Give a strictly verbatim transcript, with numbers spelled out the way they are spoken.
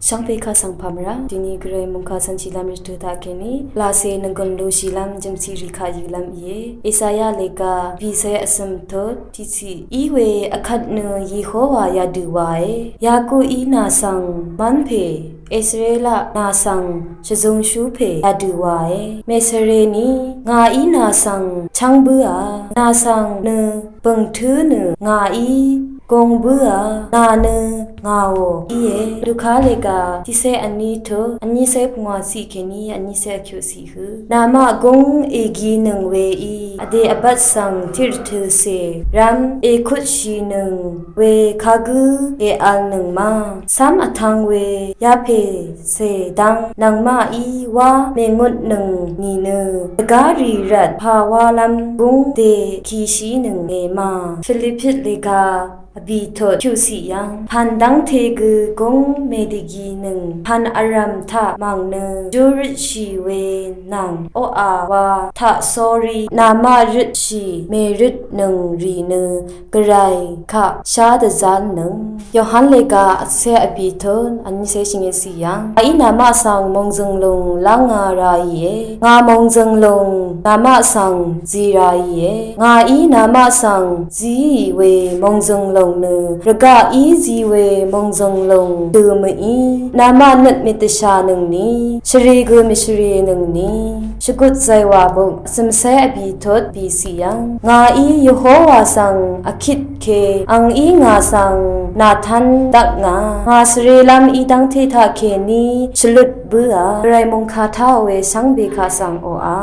Shvngpè kaq svng pàmvrá dìní gvray mungkà cv̄nshìlv́m rvtø̄ taq kèní lacè nvgùn lushìlv́m jø̀mciq rì kaq yø̀lv́m íe. Esaya lèga bìcé vsø̀m tut tiqciq í we vkvt nø Yehowa yadø̀ wae. Yaku í nà svng mv́npè, Israela nà svng shvzungshú pè yadø̀ wae. Mèsvreni ngàí nà svng chv́ng bǿà, nà svng nø bø̀ngtǿ nø ngàí gong bǿà, nà nø ngàò íe. Luka lèga tiqcé vní tut vnícé pungwà ciq kèní vnícé vkyuq ciq hø. Namaq gúng èginøng weí vdè vbvt svng tiqrvtø̄cè rv́m èkutshìnøng we kagǿ èvlnøng ma. Cv́m vtv̄ng we yapè cè dv́ng nvngmaqí wá mèngutnøng nìnø dvgá rì rvt pà wálv́m gúng dèkishínøng e ma. Filipit lèga vbì tut kyuqciq yv́ng pv̀n dv́ngte gø gúng mèdvginøng pv̀n vrv̀m taq mv̀ng nø júrøtshì we nvng oqà wa taq sórí namaq røtshì mèrøtnøng rì nø gvray kaq shá dvzálnøng. Yohan lèga vtcé vbì tut vnícé shvngøtciq yv́ng ngàí namaq svng mòngzø̀ng lùng lv́ngā ràìe. Ngà mòngzø̀ng lùng namaq svng zi ràìe. Ngàí namaq svng ziì we mòngzø̀ng lùng nø rvgaqí zi we mòngzø̀ng lùng dø mø̀í. Namaq nøt mèdvshànøngni shvrì gø mèshvrìnøngni. Shvgùt zaywà buk vcø̀mcé vbì tut bìciq yv́ng ngàí Yehowa svng vkit ke angí ngà svng nàtv́n dvkngà. Ngà svrelv́m í dv́ngte taqkèní shvlut bǿà. Gvray mungkà táò we shvngbe kaq svng oqà